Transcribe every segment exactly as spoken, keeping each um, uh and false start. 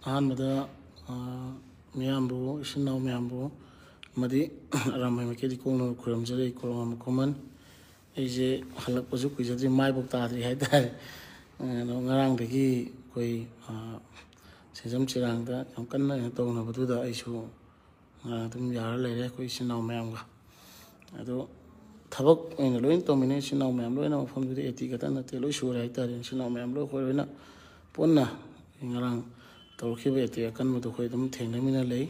ꯑꯍꯥꯟꯕꯗ, ꯑ, ꯃꯤꯌꯥꯝꯕꯨ, ꯏꯆꯤꯟ ꯏꯅꯥꯎ ꯃꯌꯥꯝꯕꯨ ꯑꯃꯗꯤ ꯑꯔꯥꯝꯕꯥꯏ ꯃꯥꯏꯀꯩꯗꯒꯤ ꯀꯣꯛꯅꯕ ꯈꯨꯔꯨꯝꯖꯔꯤ꯫ ꯀꯣꯔꯣꯝ ꯈꯨꯃꯟ꯫ ꯑꯩꯁꯦ ꯍꯜꯂꯛꯄꯁꯨ ꯀꯨꯏꯖꯗ꯭ꯔꯤ, ꯃꯥꯏꯐꯥꯎ ꯇꯥꯗ꯭ꯔꯤ ꯍꯥꯏꯇꯥꯔꯦ꯫ ꯑꯗꯣ ꯉꯔꯥꯡꯗꯒꯤ ꯑꯩꯈꯣꯏ, ꯑ, ꯁꯦꯟꯖꯝ ꯆꯤꯔꯥꯡꯗ ꯌꯥꯝ ꯀꯟꯅ ꯀꯩꯅꯣ ꯇꯧꯅꯕꯗꯨꯗ ꯑꯩꯁꯨ, ꯑ, ꯑꯗꯨꯝ ꯌꯥꯔ ꯂꯩꯔꯦ ꯑꯩꯈꯣꯏ ꯏꯆꯤꯟ ꯏꯅꯥꯎ ꯃꯌꯥꯝꯒ꯫ ꯑꯗꯣ ꯊꯕꯛ ꯑꯣꯏꯅ ꯂꯣꯏꯅ ꯇꯧꯃꯤꯟꯅꯩ ꯏꯆꯤꯟ ꯏꯅꯥꯎ ꯃꯌꯥꯝ ꯂꯣꯏꯅ, ꯃꯐꯝꯗꯨꯗ ꯑꯦ ꯇꯤ ꯈꯛꯇ ꯅꯠꯇꯦ, ꯂꯣꯏ ꯁꯨꯔꯦ ꯍꯥꯏꯇꯥꯔꯦ꯫ ꯏꯆꯤꯟ ꯏꯅꯥꯎ ꯃꯌꯥꯝ ꯂꯣꯏ ꯑꯩꯈꯣꯏ ꯂꯣꯏꯅ ꯄꯨꯟꯅ ꯉꯔꯥꯡ ꯇꯧꯔꯛꯈꯤꯕ ꯑꯦ ꯇꯤ ꯑꯀꯟꯕꯗꯣ ꯑꯩꯈꯣꯏ ꯑꯗꯨꯝ ꯊꯦꯡꯅꯃꯤꯟꯅ ꯂꯩ꯫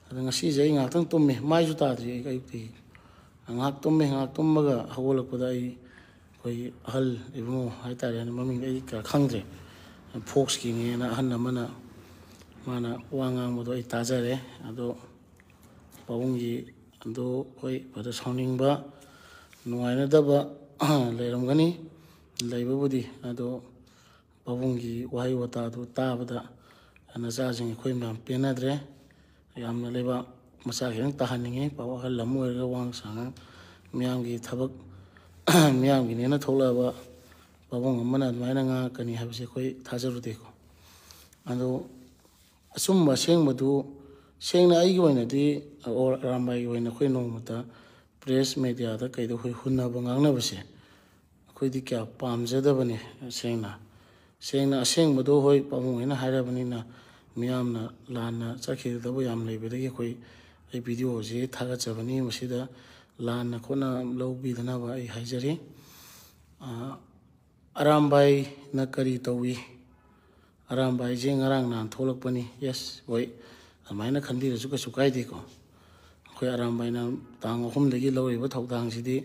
ꯑꯗꯣ ꯉꯁꯤꯁꯦ ꯑꯩ ꯉꯥꯏꯍꯥꯛꯇꯪ ꯇꯨꯝꯃꯦ, ꯃꯥꯏꯁꯨ ꯇꯥꯗ꯭ꯔꯤ ꯑꯩ ꯑꯌꯨꯛꯇꯒꯤ꯫ ꯉꯥꯏꯍꯥꯛ ꯇꯨꯝꯃꯦ, ꯉꯥꯏꯍꯥꯛ ꯇꯨꯝꯃꯒ ꯍꯧꯒꯠꯂꯛꯄꯗ ꯑꯩ ꯑꯩꯈꯣꯏꯒꯤ ꯑꯍꯜ ꯏꯕꯨꯡꯉꯣ ꯍꯥꯏꯇꯥꯔꯦꯅꯦ, ꯃꯃꯤꯡꯗꯤ ꯑꯩ ꯀꯌꯥ ꯈꯪꯗ꯭ꯔꯦ, ꯐꯣꯛꯁꯀꯤꯅꯦꯅ ꯑꯍꯜ ꯑꯃꯅ ꯃꯥꯅ ꯋꯥ ꯉꯥꯡꯕꯗꯣ ꯑꯩ ꯇꯥꯖꯔꯦ꯫ ꯑꯗꯣ ꯄꯥꯕꯨꯡꯒꯤ ꯑꯗꯨ ꯍꯣꯏ ꯐꯖ ꯁꯥꯎꯅꯤꯡꯕ, ꯅꯨꯡꯉꯥꯏꯅꯗꯕ ꯂꯩꯔꯝꯒꯅꯤ, ꯂꯩꯕꯕꯨꯗꯤ꯫ ꯑꯗꯣ ꯄꯥꯕꯨꯡꯒꯤ ꯋꯥꯍꯩ ꯋꯥꯇꯥꯗꯨ ꯇꯥꯕꯗ ꯅꯆꯥꯁꯤꯡ ꯑꯩꯈꯣꯏ ꯃꯌꯥꯝ ꯄꯦꯟꯅꯗ꯭ꯔꯦ꯫ ꯌꯥꯝꯅ ꯂꯩꯕꯥꯛ ꯃꯆꯥ ꯈꯤꯇꯪ ꯇꯥꯍꯟꯅꯤꯡꯉꯤ꯫ ꯄꯥꯕꯨꯡ ꯑꯍꯜ ꯑꯃ ꯑꯣꯏꯔꯒ ꯋꯥꯉꯥꯡ ꯁꯉꯥꯡ, ꯃꯤꯌꯥꯝꯒꯤ ꯊꯕꯛ, ꯃꯤꯌꯥꯝꯒꯤꯅꯦꯅ ꯊꯣꯛꯂꯛꯑꯕ ꯄꯥꯕꯨꯡ ꯑꯃꯅ ꯑꯗꯨꯃꯥꯏꯅ ꯉꯥꯡꯉꯛꯀꯅꯤ ꯍꯥꯏꯕꯁꯦ ꯑꯩꯈꯣꯏ ꯊꯥꯖꯔꯨꯗꯦꯀꯣ꯫ ꯑꯗꯣ ꯑꯆꯨꯝꯕ ꯑꯁꯦꯡꯕꯗꯨ, ꯁꯦꯡꯅ ꯑꯩꯒꯤ ꯑꯣꯏꯅꯗꯤ, ꯑꯣꯔ ꯑꯔꯥꯝꯕꯥꯏꯒꯤ ꯑꯣꯏꯅ ꯑꯩꯈꯣꯏ ꯅꯣꯡꯃꯇ ꯄ꯭ꯔꯦꯁ ꯃꯦꯗꯤꯌꯥꯗ ꯀꯩꯗ ꯑꯩꯈꯣꯏ ꯍꯨꯟꯅꯕ ꯉꯥꯡꯅꯕꯁꯦ ꯑꯩꯈꯣꯏꯗꯤ ꯀꯌꯥ ꯄꯥꯝꯖꯗꯕꯅꯤ꯫ ꯁꯦꯡꯅ, ꯁꯦꯡꯅ ꯑꯁꯦꯡꯕꯗꯣ ꯍꯣꯏ ꯄꯥꯕꯨꯡ ꯍꯣꯏꯅ ꯍꯥꯏꯔꯕꯅꯤꯅ ꯃꯤꯌꯥꯝꯅ ꯂꯥꯟꯅ ꯆꯠꯈꯤꯒꯗꯕ ꯌꯥꯝ ꯂꯩꯕꯗꯒꯤ ꯑꯩꯈꯣꯏ, ꯑꯩ ꯚꯤꯗꯤꯑꯣꯁꯤ ꯊꯥꯒꯠꯆꯕꯅꯤ꯫ ꯃꯁꯤꯗ ꯂꯥꯟꯅ ꯈꯣꯠꯅ ꯂꯧꯕꯤꯗꯅꯕ ꯑꯩ ꯍꯥꯏꯖꯔꯤ꯫ ꯑ, ꯑꯔꯥꯝꯕꯥꯏꯅ ꯀꯔꯤ ꯇꯧꯏ? ꯑꯔꯥꯝꯕꯥꯏꯁꯦ ꯉꯔꯥꯡ ꯅꯍꯥꯟ ꯊꯣꯛꯂꯛꯄꯅꯤ꯫ ꯌꯦꯁ, ꯍꯣꯏ, ꯑꯗꯨꯃꯥꯏꯅ ꯈꯟꯕꯤꯔꯁꯨ ꯀꯩꯁꯨ ꯀꯥꯏꯗꯦꯀꯣ꯫ ꯑꯩꯈꯣꯏ ꯑꯔꯥꯝꯕꯥꯏꯅ ꯇꯥꯡ ꯑꯍꯨꯝꯗꯒꯤ ꯂꯧꯔꯤꯕ ꯊꯧꯗꯥꯡꯁꯤꯗꯤ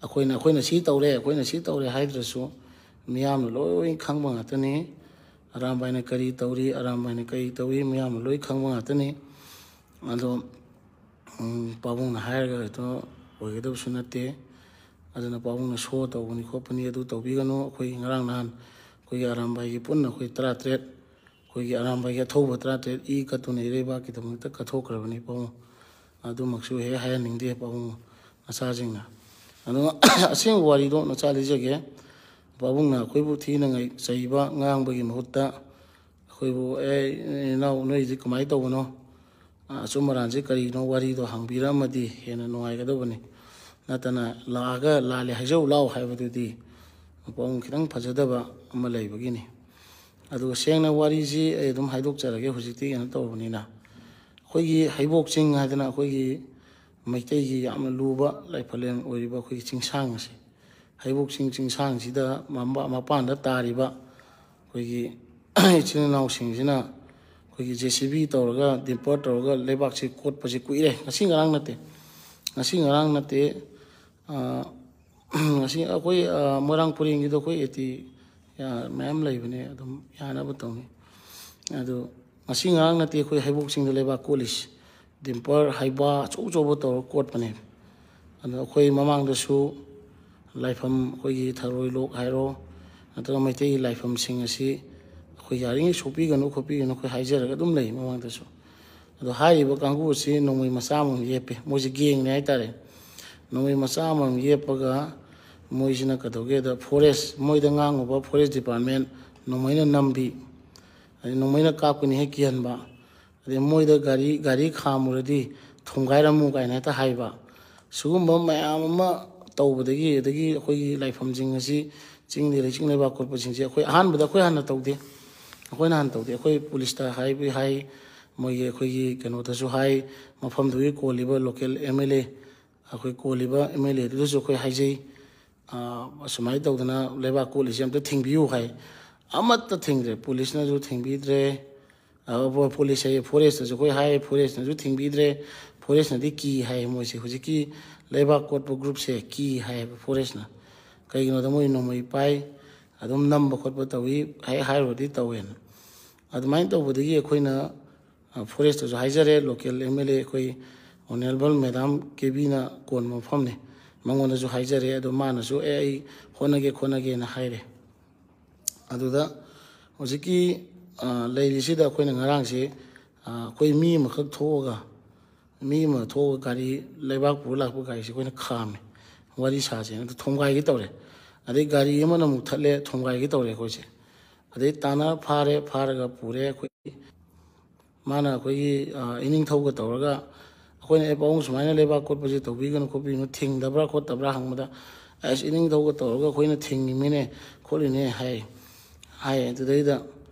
ꯑꯩꯈꯣꯏꯅ, ꯑꯩꯈꯣꯏꯅ ꯁꯤ ꯇꯧꯔꯦ, ꯑꯩꯈꯣꯏꯅ ꯁꯤ ꯇꯧꯔꯦ ꯍꯥꯏꯗ꯭ꯔꯁꯨ ꯃꯤꯌꯥꯝꯅ ꯂꯣꯏ ꯈꯪꯕ ꯉꯥꯛꯇꯅꯤ꯫ ꯑꯔꯥꯝꯕꯥꯏꯅ ꯀꯔꯤ ꯇꯧꯔꯤ, ꯑꯔꯥꯝꯕꯥꯏꯅ ꯀꯔꯤ ꯇꯧꯔꯤ, ꯃꯤꯌꯥꯝꯅ ꯂꯣꯏ ꯈꯪꯕ ꯉꯥꯛꯇꯅꯤ꯫ ꯑꯗꯣ, ꯎꯝ, ꯄꯥꯕꯨꯡꯅ ꯍꯥꯏꯔꯒ ꯍꯦꯛꯇ ꯑꯣꯏꯒꯗꯕꯁꯨ ꯅꯠꯇꯦ꯫ ꯑꯗꯨꯅ ꯄꯥꯕꯨꯡꯅ ꯁꯣ ꯇꯧꯕꯅꯤ ꯈꯣꯠꯄꯅꯤ ꯑꯗꯨ ꯇꯧꯕꯤꯒꯅꯨ꯫ ꯑꯩꯈꯣꯏꯒꯤ ꯉꯔꯥꯡ ꯅꯍꯥꯟ ꯑꯩꯈꯣꯏꯒꯤ ꯑꯔꯥꯝꯕꯥꯏꯒꯤ ꯄꯨꯟꯅ ꯑꯩꯈꯣꯏ ꯇꯔꯥꯇꯔꯦꯠ, ꯑꯩꯈꯣꯏꯒꯤ ꯑꯔꯥꯝꯕꯥꯏꯒꯤ ꯑꯊꯧꯕ ꯇꯔꯥꯇꯔꯦꯠ ꯏ ꯀꯠꯇꯨꯅ ꯏꯔꯩꯕꯥꯛꯀꯤꯗꯃꯛꯇ ꯀꯠꯊꯣꯛꯈ꯭ꯔꯕꯅꯤ ꯄꯥꯕꯨꯡ꯫ ꯑꯗꯨꯃꯛꯁꯨ ꯍꯦꯛ ꯍꯥꯏꯍꯟꯅꯤꯡꯗꯦ ꯄꯥꯕꯨꯡ ꯃꯆꯥꯁꯤꯡꯅ꯫ ꯑꯗꯨꯒ ꯑꯁꯦꯡꯕ ꯋꯥꯔꯤꯗꯣ ꯃꯆꯥ ꯂꯤꯖꯒꯦ꯫ ꯄꯥꯕꯨꯡꯅ ꯑꯩꯈꯣꯏꯕꯨ ꯊꯤꯅ ꯉꯩ-, ꯆꯩꯕ ꯉꯥꯡꯕꯒꯤ ꯃꯍꯨꯠꯇ ꯑꯩꯈꯣꯏ ꯑꯩꯈꯣꯏꯕꯨ, "ꯑꯦ, ꯏꯅꯥꯎ, ꯅꯣꯏꯗꯤ ꯀꯃꯥꯏꯅ ꯇꯧꯕꯅꯣ? ꯑꯆꯨꯝ ꯑꯔꯥꯟꯁꯤ ꯀꯔꯤꯅꯣ?" ꯋꯥꯔꯤꯗꯣ ꯍꯪꯕꯤꯔꯝꯃꯗꯤ ꯍꯦꯟꯅ ꯅꯨꯡꯉꯥꯏꯒꯗꯕꯅꯤ꯫ ꯅꯠꯇꯅ ꯂꯥꯛꯑꯒ "ꯂꯥꯜꯂꯦ ꯍꯥꯏꯖꯧ ꯂꯥꯎ" ꯍꯥꯏꯕꯗꯨꯗꯤ ꯃꯄꯣꯛ ꯈꯤꯇꯪ ꯐꯖꯗꯕ ꯑꯃ ꯂꯩꯕꯒꯤꯅꯤ꯫ ꯑꯗꯨꯒ ꯁꯦꯡꯅ ꯋꯥꯔꯤꯁꯤ ꯑꯩ ꯑꯗꯨꯝ ꯍꯥꯏꯗꯣꯛꯆꯔꯒꯦ, ꯍꯧꯖꯤꯛꯇꯤ ꯀꯩꯅꯣ ꯇꯧꯔꯕꯅꯤꯅ꯫ ꯑꯩꯈꯣꯏꯒꯤ ꯍꯩꯕꯣꯛ ꯆꯤꯡ ꯍꯥꯏꯗꯅ ꯑꯩꯈꯣꯏꯒꯤ ꯃꯩꯇꯩꯒꯤ ꯌꯥꯝꯅ ꯂꯨꯕ ꯂꯥꯏꯐꯝꯂꯦꯟ ꯑꯣꯏꯔꯤꯕ ꯑꯩꯈꯣꯏꯒꯤ ꯆꯤꯡꯁꯥꯡ ꯑꯁꯤ, ꯍꯩꯕꯣꯛ ꯆꯤꯡ ꯆꯤꯡꯁꯥꯡꯁꯤꯗ ꯃꯄꯥꯟꯗ ꯇꯥꯔꯤꯕ ꯑꯩꯈꯣꯏꯒꯤ ꯏꯆꯤꯜ ꯏꯅꯥꯎꯁꯤꯡꯁꯤꯅ ꯑꯩꯈꯣꯏꯒꯤ JCB ꯇꯧꯔꯒ, ꯗꯤꯝꯄꯔ ꯇꯧꯔꯒ ꯂꯩꯕꯥꯛꯁꯤ ꯀꯣꯠꯄꯁꯤ ꯀꯨꯏꯔꯦ, ꯉꯁꯤ ꯉꯔꯥꯡ ꯅꯠꯇꯦ꯫ ꯉꯁꯤ ꯉꯔꯥꯡ ꯅꯠꯇꯦ꯫ ꯉꯁꯤ ꯑꯩꯈꯣꯏ ꯃꯣꯏꯔꯥꯡ ꯄꯨꯔꯦꯟꯒꯤꯗꯣ ꯑꯩꯈꯣꯏ AT ꯃꯌꯥꯝ ꯂꯩꯕꯅꯦ, ꯑꯗꯨꯝ ꯌꯥꯅꯕ ꯇꯧꯅꯤ꯫ ꯑꯗꯨ ꯉꯁꯤ ꯉꯔꯥꯡ ꯅꯠꯇꯦ ꯑꯩꯈꯣꯏ ꯍꯩꯕꯣꯛ ꯆꯤꯡꯗ ꯂꯩꯕꯥꯛ ꯀꯣꯠꯂꯤꯁꯤ꯫ ꯗꯤꯝꯄꯔ, ꯍꯩꯕꯥ ꯑꯆꯧ ꯑꯆꯧꯕ ꯇꯧꯔꯒ ꯀꯣꯠꯄꯅꯦꯕ꯫ ꯑꯗꯣ ꯑꯩꯈꯣꯏ ꯃꯃꯥꯡꯗꯁꯨ ꯂꯥꯏꯐꯝ, ꯑꯩꯈꯣꯏꯒꯤ ꯊꯔꯣꯏ ꯂꯣꯛ ꯍꯥꯏꯔꯣ, ꯅꯠꯇ꯭ꯔꯒ ꯃꯩꯇꯩꯒꯤ ꯂꯥꯏꯐꯝꯁꯤꯡ ꯑꯁꯤ ꯑꯩꯈꯣꯏ ꯌꯥꯔꯤꯉꯩ ꯁꯣꯛꯄꯤꯒꯅꯨ ꯈꯣꯠꯄꯤꯒꯅꯨ ꯑꯩꯈꯣꯏ ꯍꯥꯏꯖꯔꯒ ꯑꯗꯨꯝ ꯂꯩ ꯃꯃꯥꯡꯗꯁꯨ꯫ ꯑꯗꯣ ꯍꯥꯏꯔꯤꯕ ꯀꯥꯡꯕꯨ ꯑꯁꯤ ꯅꯣꯡꯃꯩ ꯃꯆꯥ ꯑꯃꯃꯝ ꯌꯦꯞꯄꯦ, ꯃꯣꯏꯁꯦ ꯒꯦꯡꯅꯦ ꯍꯥꯏꯇꯥꯔꯦ꯫ ꯅꯣꯡꯃꯩ ꯃꯆꯥ ꯑꯃꯃꯝ ꯌꯦꯞꯄꯒ ꯃꯣꯏꯁꯤꯅ ꯀꯩꯗꯧꯒꯦꯗ, ꯐꯣꯔꯦꯁ, ꯃꯣꯏꯗ ꯉꯥꯡꯉꯨꯕ ꯐꯣꯔꯦꯁ ꯗꯤꯄꯥꯔꯠꯃꯦꯟ ꯅꯣꯡꯃꯩꯅ ꯅꯝꯕꯤ, ꯑꯗꯩ ꯅꯣꯡꯃꯩꯅ ꯀꯥꯞꯀꯅꯤ ꯍꯦꯛ ꯀꯤꯍꯟꯕ, ꯑꯗꯩ ꯃꯣꯏꯗ ꯒꯥꯔꯤ, ꯒꯥꯔꯤ ꯈꯥꯝꯃꯨꯔꯗꯤ ꯊꯣꯝꯒꯥꯏꯔꯝꯃꯨ ꯀꯥꯏꯅ ꯍꯦꯛꯇ ꯍꯥꯏꯕ꯫ ꯁꯤꯒꯨꯝꯕ ꯃꯌꯥꯝ ꯑꯃ ꯇꯧꯕꯗꯒꯤ, ꯑꯗꯒꯤ ꯑꯩꯈꯣꯏꯒꯤ ꯂꯥꯏꯐꯝꯁꯤꯡ ꯑꯁꯤ ꯆꯤꯡꯗ ꯂꯩ, ꯆꯤꯡ ꯂꯩꯕꯥꯛ ꯀꯣꯠꯄꯁꯤꯡꯁꯦ ꯑꯩꯈꯣꯏ ꯑꯍꯥꯟꯕꯗ ꯑꯩꯈꯣꯏ ꯍꯥꯟꯅ ꯇꯧꯗꯦ꯫ ꯑꯩꯈꯣꯏꯅ ꯍꯥꯟꯅ ꯇꯧꯗꯦ꯫ ꯑꯩꯈꯣꯏ ꯄꯨꯂꯤꯁꯇ ꯍꯥꯏꯕ ꯍꯥꯏ, ꯃꯣꯏꯒꯤ ꯑꯩꯈꯣꯏꯒꯤ ꯀꯩꯅꯣꯗꯁꯨ ꯍꯥꯏ, ꯃꯐꯝꯗꯨꯒꯤ ꯀꯣꯜꯂꯤꯕ ꯂꯣꯀꯦꯜ MLA, ꯑꯩꯈꯣꯏ ꯀꯣꯜꯂꯤꯕ MLAꯗꯨꯗꯁꯨ ꯑꯩꯈꯣꯏ ꯍꯥꯏꯖꯩ꯫ "ꯑ, ꯑꯁꯨꯃꯥꯏꯅ ꯇꯧꯗꯅ ꯂꯩꯕꯥꯛ ꯀꯣꯠꯂꯤꯁꯦ ꯑꯃꯇ ꯊꯤꯡꯕꯤꯌꯨ" ꯍꯥꯏ꯫ ꯑꯃꯠꯇ ꯊꯤꯡꯗ꯭ꯔꯦ, ꯄꯨꯂꯤꯁꯅꯁꯨ ꯊꯤꯡꯕꯤꯗ꯭ꯔꯦ꯫ ꯑ, ꯄꯨꯂꯤꯁ ꯍꯥꯏꯌꯦ, ꯐꯣꯔꯦꯁꯇꯁꯨ ꯑꯩꯈꯣꯏ ꯍꯥꯏ, ꯐꯣꯔꯦꯁꯅꯁꯨ ꯊꯤꯡꯕꯤꯗ꯭ꯔꯦ꯫ ꯐꯣꯔꯦꯁꯅꯗꯤ ꯀꯤ ꯍꯥꯏ, ꯃꯣꯏꯁꯦ ꯍꯧꯖꯤꯛꯀꯤ ꯂꯩꯕꯥꯛ ꯀꯣꯠꯄ ꯒ꯭ꯔꯨꯞꯁꯦ ꯀꯤ ꯍꯥꯏꯌꯦꯕ ꯐꯣꯔꯦꯁꯅ꯫ ꯀꯩꯒꯤꯅꯣꯗ ꯃꯣꯏ ꯅꯣꯡꯃꯩ ꯄꯥꯏ, ꯑꯗꯨꯝ ꯅꯝꯕ ꯈꯣꯠꯄ ꯇꯧꯏ, ꯍꯦꯛ ꯍꯥꯏꯔꯨꯔꯗꯤ ꯇꯧꯋꯦꯅ꯫ ꯑꯗꯨꯃꯥꯏꯅ ꯇꯧꯕꯗꯒꯤ ꯑꯩꯈꯣꯏꯅ, ꯑ, ꯐꯣꯔꯦꯁꯇꯁꯨ ꯍꯥꯏꯖꯔꯦ, ꯂꯣꯀꯦꯜ MLA ꯑꯩꯈꯣꯏ ꯑꯣꯅꯔꯦꯕꯜ ꯃꯦꯗꯥꯝ ꯀꯦꯕꯤꯅ ꯀꯣꯟꯕ ꯃꯐꯝꯅꯤ, ꯃꯉꯣꯟꯗꯁꯨ ꯍꯥꯏꯖꯔꯦ꯫ ꯑꯗꯣ ꯃꯥꯅꯁꯨ "ꯑꯦ, ꯑꯩ ꯍꯣꯠꯅꯒꯦ ꯈꯣꯠꯅꯒꯦꯅ" ꯍꯥꯏꯔꯦ꯫ ꯑꯗꯨꯗ ꯍꯧꯖꯤꯛꯀꯤ, ꯑ, ꯂꯩꯔꯤꯁꯤꯗ ꯑꯩꯈꯣꯏꯅ ꯉꯔꯥꯡꯁꯦ, ꯑ, ꯑꯩꯈꯣꯏ ꯃꯤ ꯑꯃꯈꯛ ꯊꯣꯛꯑꯒ, ꯃꯤ ꯑꯃ ꯊꯣꯛꯑꯒ ꯒꯥꯔꯤ, ꯂꯩꯕꯥꯛ ꯄꯨꯔ ꯂꯥꯛꯄ ꯒꯥꯔꯤꯁꯦ ꯑꯩꯈꯣꯏꯅ ꯈꯥꯝꯃꯦ, ꯋꯥꯔꯤ ꯁꯥꯁꯦꯅ꯫ ꯑꯗꯨ ꯊꯣꯝꯒꯥꯏꯒꯦ ꯇꯧꯔꯦ꯫ ꯑꯗꯩ ꯒꯥꯔꯤ ꯑꯃꯅ ꯑꯃꯨꯛ ꯊꯠꯂꯦ, ꯊꯣꯝꯒꯥꯏꯒꯦ ꯇꯧꯔꯦ ꯑꯩꯈꯣꯏꯁꯦ꯫ ꯑꯗꯩ ꯇꯥꯟꯅ ꯐꯥꯔꯦ, ꯐꯥꯔꯒ ꯄꯨꯔꯦ꯫ ꯑꯩꯈꯣꯏ ꯃꯥꯅ ꯑꯩꯈꯣꯏꯒꯤ, ꯑ, ꯏꯅꯤꯡꯊꯧꯒ ꯇꯧꯔꯒ ꯑꯩꯈꯣꯏꯅ, "ꯑꯦ, ꯄꯥꯕꯨꯡ ꯁꯨꯃꯥꯏꯅ ꯂꯩꯕꯥꯛ ꯀꯣꯠꯄꯁꯦ ꯇꯧꯕꯤꯒꯅꯨ ꯈꯣꯠꯄꯤꯒꯅꯨ, ꯊꯤꯡꯗꯕ꯭ꯔꯥ ꯈꯣꯠꯇꯕ꯭ꯔꯥ?" ꯍꯪꯕꯗ, "ꯑꯁ, ꯏꯅꯤꯡꯊꯧꯒ ꯇꯧꯔꯒ ꯑꯩꯈꯣꯏꯅ ꯊꯤꯡꯉꯤꯃꯤꯅꯦ ꯈꯣꯠꯂꯤꯅꯦ" ꯍꯥꯏ꯫ ꯍꯥꯏ꯫ ꯑꯗꯨꯗꯩꯗ,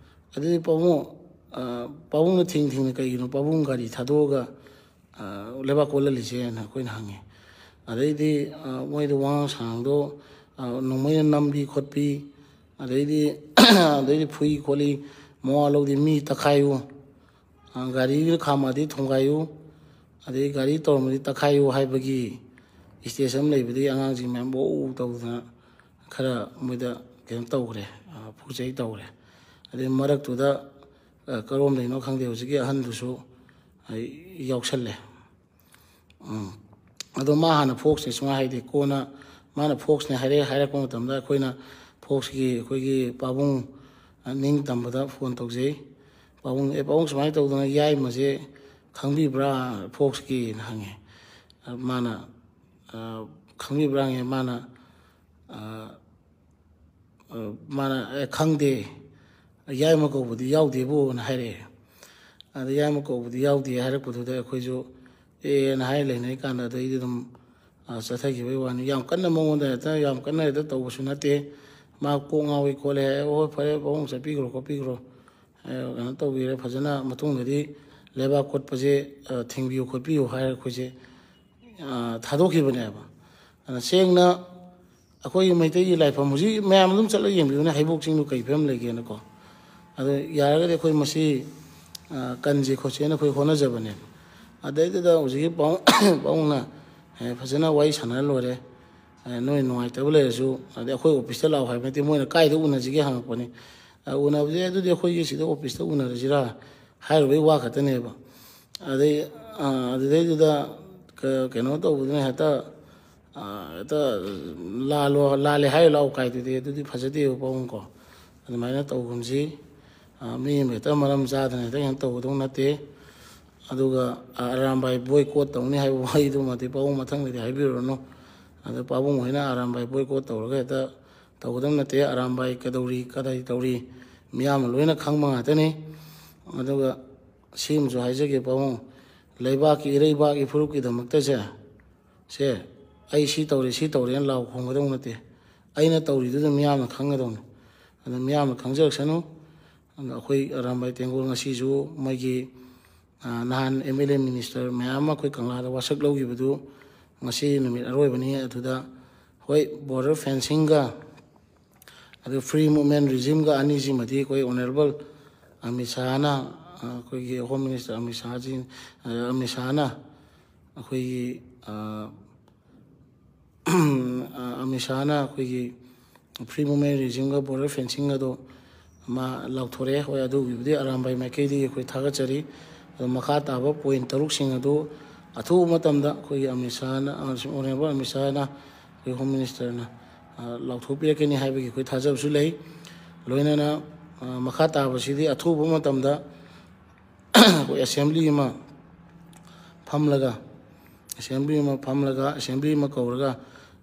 "ꯑꯗꯨꯗꯤ ꯄꯥꯕꯨꯡ, ꯑ, ꯄꯥꯕꯨꯡꯅ ꯊꯤꯡ ꯊꯤꯡꯅ ꯀꯩꯒꯤꯅꯣ ꯄꯥꯕꯨꯡ ꯒꯥꯔꯤ ꯊꯥꯗꯣꯛꯑꯒ, ꯑ, ꯂꯩꯕꯥꯛ ꯀꯣꯠꯍꯜꯂꯤꯁꯦꯅ?" ꯑꯩꯈꯣꯏꯅ ꯍꯪꯉꯦ꯫ ꯑꯗꯩꯗꯤ, ꯑ, ꯃꯣꯏꯗ ꯋꯥꯉꯥꯡ ꯁꯉꯥꯡꯗꯣ, ꯑ, ꯅꯣꯡꯃꯩꯅ ꯅꯝꯕꯤ ꯈꯣꯠꯄꯤ, ꯑꯗꯩꯗꯤ, ꯑꯗꯩꯗꯤ ꯐꯨꯏ ꯈꯣꯠꯂꯤ, ꯃꯋꯥ ꯂꯧꯗꯦ, ꯃꯤ ꯇꯛꯈꯥꯏꯌꯨ, ꯑ, ꯒꯥꯔꯤꯒ ꯈꯥꯝꯃꯛꯑꯗꯤ ꯊꯣꯡꯒꯥꯏꯌꯨ, ꯑꯗꯩ ꯒꯥꯔꯤ ꯇꯧꯔꯝꯃꯗꯤ ꯇꯛꯈꯥꯏꯌꯨ ꯍꯥꯏꯕꯒꯤ ꯁ꯭ꯇꯦꯖ ꯑꯃ ꯂꯩꯕꯗꯒꯤ ꯑꯉꯥꯡꯁꯤꯡ ꯃꯌꯥꯝ ꯋꯧ ꯇꯧꯗꯅ ꯈꯔ ꯃꯣꯏꯗ ꯀꯩꯅꯣ ꯇꯧꯈ꯭ꯔꯦ, ꯑ, ꯐꯨꯆꯩ ꯇꯧꯈ꯭ꯔꯦ꯫ ꯑꯗꯩ ꯃꯔꯛꯇꯨꯗ, ꯑ, ꯀꯔꯣꯝꯗꯩꯅꯣ ꯈꯪꯗꯦ, ꯍꯧꯖꯤꯛꯀꯤ ꯑꯍꯟꯗꯨꯁꯨ, ꯑ, ꯌꯥꯎꯁꯜꯂꯦ꯫ ꯎꯝ꯫ ꯑꯗꯣ ꯃꯥ ꯍꯥꯟꯅ ꯐꯣꯛꯁꯅꯦ ꯁꯨꯃꯥꯏꯅ ꯍꯥꯏꯗꯦ꯫ ꯀꯣꯟꯅ ꯃꯥꯅ ꯐꯣꯛꯁꯅꯦ ꯍꯥꯏꯔꯛꯑꯦ, ꯍꯥꯏꯔꯛꯄ ꯃꯇꯝꯗ ꯑꯩꯈꯣꯏꯅ ꯐꯣꯛꯁꯀꯤ ꯑꯩꯈꯣꯏꯒꯤ ꯄꯥꯕꯨꯡ, ꯑ, ꯅꯤꯡ ꯇꯝꯕꯗ ꯐꯣꯟ ꯇꯧꯖꯩ꯫ "ꯄꯥꯕꯨꯡ, ꯑꯦ, ꯄꯥꯕꯨꯡ ꯁꯨꯃꯥꯏꯅ ꯇꯧꯗꯅ ꯌꯥꯏꯃꯁꯦ ꯈꯪꯕꯤꯕ꯭ꯔꯥ ꯐꯣꯛꯁꯀꯤꯅ?" ꯍꯪꯉꯦ꯫ ꯑ, ꯃꯥꯅ, ꯑ, "ꯈꯪꯕꯤꯕ꯭ꯔꯥ?" ꯍꯪꯉꯦ꯫ ꯃꯥꯅ, ꯑ, ꯑ, ꯃꯥꯅ, "ꯑꯦ, ꯈꯪꯗꯦ, ꯌꯥꯏꯃ ꯀꯧꯕꯗꯤ ꯌꯥꯎꯗꯦꯕꯨꯅ" ꯍꯥꯏꯔꯛꯑꯦ꯫ ꯑꯗ ꯌꯥꯏꯃ ꯀꯧꯕꯗꯤ ꯌꯥꯎꯗꯦ ꯍꯥꯏꯔꯛꯄꯗꯨꯗ ꯑꯩꯈꯣꯏꯁꯨ ꯑꯦꯅ ꯍꯥꯏꯔ ꯂꯩꯅꯔꯤ ꯀꯥꯟꯗ ꯑꯗꯩꯗꯤ ꯑꯗꯨꯝ, ꯑ, ꯆꯠꯊꯈꯤꯕꯒꯤ ꯋꯥꯅꯤ꯫ ꯌꯥꯝ ꯀꯟꯅ ꯃꯉꯣꯟꯗ ꯍꯦꯛꯇ, ꯌꯥꯝ ꯀꯟꯅ ꯍꯦꯛꯇ ꯇꯧꯕꯁꯨ ꯅꯠꯇꯦ꯫ ꯃꯥ ꯀꯣꯛ ꯉꯥꯎꯏ ꯈꯣꯠꯂꯦ ꯍꯥꯏ, "ꯑꯣ, ꯍꯣꯏ, ꯐꯔꯦ, ꯄꯥꯕꯨꯡ ꯆꯠꯄꯤꯈ꯭ꯔꯣ ꯈꯣꯠꯄꯤꯈ꯭ꯔꯣ, ꯑ, ꯀꯩꯅꯣ ꯇꯧꯕꯤꯔꯦ, ꯐꯖꯅ ꯃꯇꯨꯡꯗꯗꯤ ꯂꯩꯕꯥꯛ ꯀꯣꯠꯄꯁꯦ, ꯑ, ꯊꯤꯡꯕꯤꯌꯨ ꯈꯣꯠꯄꯤꯌꯨ" ꯍꯥꯏꯔ ꯑꯩꯈꯣꯏꯁꯦ, ꯑ, ꯊꯥꯗꯣꯛꯈꯤꯕꯅꯦꯕ꯫ ꯑꯗ ꯁꯦꯡꯅ ꯑꯩꯈꯣꯏꯒꯤ ꯃꯩꯇꯩꯒꯤ ꯂꯥꯏꯐꯝ ꯍꯧꯖꯤꯛ ꯃꯌꯥꯝ ꯑꯗꯨꯝ ꯆꯠꯂꯒ ꯌꯦꯡꯕꯤꯌꯨꯅꯦ, ꯍꯩꯕꯣꯛ ꯆꯤꯡꯗꯨ ꯀꯩ ꯐꯤꯕꯝ ꯂꯩꯒꯦꯅꯀꯣ꯫ ꯑꯗꯣ ꯌꯥꯔꯒꯗꯤ ꯑꯩꯈꯣꯏ ꯃꯁꯤ, ꯑ, ꯀꯟꯁꯦ ꯈꯣꯠꯁꯦꯅ ꯑꯩꯈꯣꯏ ꯍꯣꯠꯅꯖꯕꯅꯦꯕ꯫ ꯑꯗꯩꯗꯨꯗ ꯍꯧꯖꯤꯛꯀꯤ ꯄꯥꯎ-, ꯄꯥꯎꯅ, ꯑꯦ, ꯐꯖꯅ ꯋꯥꯔꯤ ꯁꯥꯟꯅꯔ ꯂꯣꯏꯔꯦ꯫ ꯑꯦ, ꯅꯣꯏ ꯅꯨꯡꯉꯥꯏꯇꯕ ꯂꯩꯔꯁꯨ, ꯑꯗꯩ ꯑꯩꯈꯣꯏ ꯑꯣꯐꯤꯁꯇ ꯂꯥꯛꯑꯣ ꯍꯥꯏꯕ ꯅꯠꯇꯦ, ꯃꯣꯏꯅ ꯀꯥꯏꯗ ꯎꯅꯁꯤꯒꯦ ꯍꯪꯉꯛꯄꯅꯤ꯫ ꯑ, ꯎꯅꯕꯁꯦ ꯑꯗꯨꯗꯤ ꯑꯩꯈꯣꯏꯒꯤ ꯁꯤꯗ ꯑꯣꯐꯤꯁꯇ ꯎꯅꯔꯁꯤꯔꯥ ꯍꯥꯏꯔꯨꯕꯩ ꯋꯥ ꯈꯛꯇꯅꯦꯕ꯫ ꯑꯗꯩ, ꯑ, ꯑꯗꯨꯗꯩꯗꯨꯗ ꯀ-, ꯀꯩꯅꯣ ꯇꯧꯕꯗꯨꯅ ꯍꯦꯛꯇ, ꯑ, ꯍꯦꯛꯇ ꯂꯥꯜꯂꯣ, ꯂꯥꯜꯂꯦ ꯍꯥꯏꯔ ꯂꯥꯛꯑꯣ ꯀꯥꯏꯗꯨꯗꯤ, ꯑꯗꯨꯗꯤ ꯐꯖꯗꯦꯕ ꯄꯥꯕꯨꯡꯀꯣ꯫ ꯑꯗꯨꯃꯥꯏꯅ ꯇꯧꯒꯨꯝꯁꯤ꯫ ꯑ, ꯃꯤ ꯑꯃ ꯍꯦꯛꯇ ꯃꯔꯝ ꯆꯥꯗꯅ ꯍꯦꯛꯇ ꯀꯩꯅꯣ ꯇꯧꯒꯗꯧ ꯅꯠꯇꯦ꯫ ꯑꯗꯨꯒ, ꯑ, ꯑꯔꯥꯝꯕꯥꯏ ꯕꯣꯏꯀꯣꯠ ꯇꯧꯅꯤ ꯍꯥꯏꯕ ꯋꯥꯍꯩꯗꯨꯃꯗꯤ ꯄꯥꯕꯨꯡ ꯃꯊꯪꯗꯗꯤ ꯍꯥꯏꯕꯤꯔꯨꯔꯅꯨ꯫ ꯑꯗ ꯄꯥꯕꯨꯡ ꯍꯣꯏꯅ ꯑꯔꯥꯝꯕꯥꯏ ꯕꯣꯏꯀꯣꯠ ꯇꯧꯔꯒ ꯍꯦꯛꯇ ꯇꯧꯒꯗꯕ ꯅꯠꯇꯦ꯫ ꯑꯔꯥꯝꯕꯥꯏ ꯀꯩꯗꯧꯔꯤ, ꯀꯗꯥꯏ ꯇꯧꯔꯤ, ꯃꯤꯌꯥꯝꯅ ꯂꯣꯏꯅ ꯈꯪꯕ ꯉꯥꯛꯇꯅꯤ꯫ ꯑꯗꯨꯒ ꯁꯤꯃꯁꯨ ꯍꯥꯏꯖꯒꯦ ꯄꯥꯕꯨꯡ, ꯂꯩꯕꯥꯛꯀꯤ ꯏꯔꯩꯕꯥꯛ ꯏꯐꯨꯔꯨꯞꯀꯤꯗꯃꯛꯇꯁꯦ, ꯁꯦ, "ꯑꯩ ꯁꯤ ꯇꯧꯔꯦ, ꯁꯤ ꯇꯧꯔꯦꯅ" ꯂꯥꯎ ꯈꯣꯡꯒꯗꯧ ꯅꯠꯇꯦ꯫ ꯑꯩꯅ ꯇꯧꯔꯤꯗꯨꯗ ꯃꯤꯌꯥꯝꯅ ꯈꯪꯒꯗꯧꯅꯤ꯫ ꯑꯗꯨ ꯃꯤꯌꯥꯝꯅ ꯈꯪꯖꯔꯛꯁꯅꯨ꯫ ꯑꯗꯣ ꯑꯩꯈꯣꯏ ꯑꯔꯥꯝꯕꯥꯏ ꯇꯦꯡꯒꯣꯜ ꯉꯁꯤꯁꯨ ꯃꯣꯏꯒꯤ, ꯑ, ꯅꯍꯥꯟ ꯑꯦꯝ ꯑꯦꯜ ꯑꯦ ꯃꯤꯅꯤꯁꯇꯔ ꯃꯌꯥꯝ ꯑꯃ ꯑꯩꯈꯣꯏ ꯀꯪꯂꯥꯗ ꯋꯥꯁꯛ ꯂꯧꯈꯤꯕꯗꯨ ꯉꯁꯤ ꯅꯨꯃꯤꯠ ꯑꯔꯣꯏꯕꯅꯤ꯫ ꯑꯗꯨꯗ ꯍꯣꯏ, ꯕꯣꯔꯗꯔ ꯐꯦꯟꯁꯤꯡꯒ ꯑꯗꯨ ꯐ꯭ꯔꯤ ꯃꯨꯞꯃꯦꯟ ꯔꯤꯖꯤꯝꯒ ꯑꯅꯤꯁꯤꯃꯗꯤ ꯑꯩꯈꯣꯏ ꯑꯣꯅꯔꯦꯕꯜ ꯑꯃꯤꯠ ꯁꯥꯍꯅ, ꯑ, ꯑꯩꯈꯣꯏꯒꯤ ꯍꯣꯝ ꯃꯤꯅꯤꯁꯇꯔ ꯑꯃꯤꯠ ꯁꯥꯍꯖꯤ, ꯑ, ꯑꯃꯤꯠ ꯁꯥꯍꯅ ꯑꯩꯈꯣꯏꯒꯤ, ꯑ, ꯑ, ꯑꯃꯤꯠ ꯁꯥꯍꯅ ꯑꯩꯈꯣꯏꯒꯤ ꯐ꯭ꯔꯤ ꯃꯨꯞꯃꯦꯟ ꯔꯤꯖꯤꯝꯒ ꯕꯣꯔꯗꯔ ꯐꯦꯟꯁꯤꯡ ꯑꯗꯣ ꯃꯥ ꯂꯥꯎꯊꯣꯔꯛꯑꯦ꯫ ꯍꯣꯏ, ꯑꯗꯨꯒꯤꯕꯨꯗꯤ ꯑꯔꯥꯝꯕꯥꯏ ꯃꯥꯏꯀꯩꯗꯒꯤ ꯑꯩꯈꯣꯏ ꯊꯥꯒꯠꯆꯔꯤ꯫ ꯑꯗꯣ ꯃꯈꯥ ꯇꯥꯕ ꯄꯣꯏꯟ ꯇꯔꯨꯛꯁꯤꯡ ꯑꯗꯨ ꯑꯊꯨꯕ ꯃꯇꯝꯗ ꯑꯩꯈꯣꯏꯒꯤ ꯑꯃꯤꯠ ꯁꯥꯍꯅ, ꯑ, ꯑꯣꯅꯔꯦꯕꯜ ꯑꯃꯤꯠ ꯁꯥꯍꯅ ꯑꯩꯈꯣꯏ ꯍꯣꯝ ꯃꯤꯅꯤꯁꯇꯔꯅ, ꯑ, ꯂꯥꯎꯊꯣꯛꯄꯤꯔꯛꯀꯅꯤ ꯍꯥꯏꯕꯒꯤ ꯑꯩꯈꯣꯏ ꯊꯥꯖꯕꯁꯨ ꯂꯩ꯫ ꯂꯣꯏꯅꯅ, ꯑ, ꯃꯈꯥ ꯇꯥꯕꯁꯤꯗꯤ ꯑꯊꯨꯕ ꯃꯇꯝꯗ ꯑꯩꯈꯣꯏ ꯑꯦꯁꯦꯝꯕ꯭ꯂꯤ ꯑꯃ ꯐꯝꯂꯒ, ꯑꯦꯁꯦꯝꯕ꯭ꯂꯤ ꯑꯃ ꯐꯝꯂꯒ, ꯑꯦꯁꯦꯝꯕ꯭ꯂꯤ ꯑꯃ ꯀꯧꯔꯒ,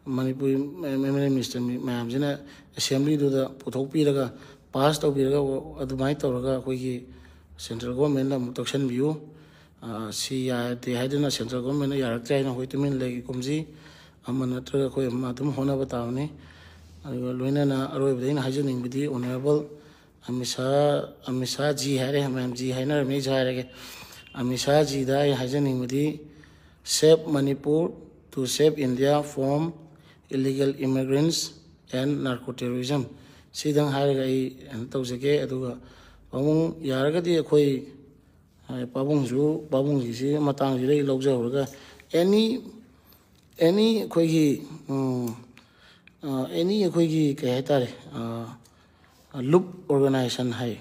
Manipuri M L A minister ꯃꯌꯥꯝꯁꯤꯅ ꯑꯦꯁꯦꯝꯕ꯭ꯂꯤꯗꯨꯗ ꯄꯨꯊꯣꯛꯄꯤꯔꯒ, ꯄꯥꯁ ꯇꯧꯕꯤꯔꯒ, ꯑꯗꯨꯃꯥꯏꯅ ꯇꯧꯔꯒ ꯑꯩꯈꯣꯏꯒꯤ ꯁꯦꯟꯇ꯭ꯔꯦꯜ ꯒꯣꯔꯃꯦꯟꯗ ꯑꯃꯨꯛ ꯇꯛꯁꯟꯕꯤꯌꯨ꯫ ꯑ, ꯁꯤ ꯌꯥꯗꯦ ꯍꯥꯏꯗꯨꯅ ꯁꯦꯟꯇ꯭ꯔꯦꯜ ꯒꯣꯔꯃꯦꯟꯅ ꯌꯥꯔꯛꯇ꯭ꯔꯦ ꯍꯥꯏꯅ ꯑꯩꯈꯣꯏ ꯇꯨꯃꯤꯟ ꯂꯩꯒꯨꯝꯁꯤ꯫ ꯑꯃ ꯅꯠꯇ꯭ꯔꯒ ꯑꯩꯈꯣꯏ ꯑꯃ ꯑꯗꯨꯝ ꯍꯣꯠꯅꯕ ꯇꯥꯕꯅꯤ꯫ ꯑꯗꯨꯒ ꯂꯣꯏꯅꯅ ꯑꯔꯣꯏꯕꯗ ꯑꯩꯅ ꯍꯥꯏꯖꯅꯤꯡꯕꯗꯤ ꯑꯣꯅꯔꯦꯕꯜ ꯑꯃꯤꯠ ꯁꯥꯍ, ꯑꯃꯤꯠ ꯁꯥꯍ ꯖꯤ ꯍꯥꯏꯔꯦ, ꯃꯌꯥꯝ ꯖꯤ ꯍꯥꯏꯅꯔꯝꯃꯤ, ꯑꯩꯁꯨ ꯍꯥꯏꯔꯒꯦ꯫ ꯑꯃꯤꯠ ꯁꯥꯍ ꯖꯤꯗ ꯑꯩ ꯍꯥꯏꯖꯅꯤꯡꯕꯗꯤ, "Save Manipur to save India from illegal immigrants and narco terrorism"꯫ ꯁꯤꯗꯪ ꯍꯥꯏꯔꯒ ꯑꯩ ꯀꯩꯅꯣ ꯇꯧꯖꯒꯦ꯫ ꯑꯗꯨꯒ ꯄꯥꯕꯨꯡ ꯌꯥꯔꯒꯗꯤ ꯑꯩꯈꯣꯏ, ꯑ, ꯄꯥꯕꯨꯡꯁꯨ, ꯄꯥꯕꯨꯡꯒꯤꯁꯤ ꯃꯇꯥꯡꯁꯤꯗ ꯑꯩ ꯂꯧꯖꯍꯧꯔꯒ, ꯑꯦꯅꯤ, ꯑꯦꯅꯤ ꯑꯩꯈꯣꯏꯒꯤ, ꯎꯝ, ꯑ, ꯑꯦꯅꯤ ꯑꯩꯈꯣꯏꯒꯤ ꯀꯩ ꯍꯥꯏꯇꯥꯔꯦ, ꯑ, ꯂꯨꯞ ꯑꯣꯔꯒꯅꯥꯏꯖꯦꯁꯟ ꯍꯥꯏ,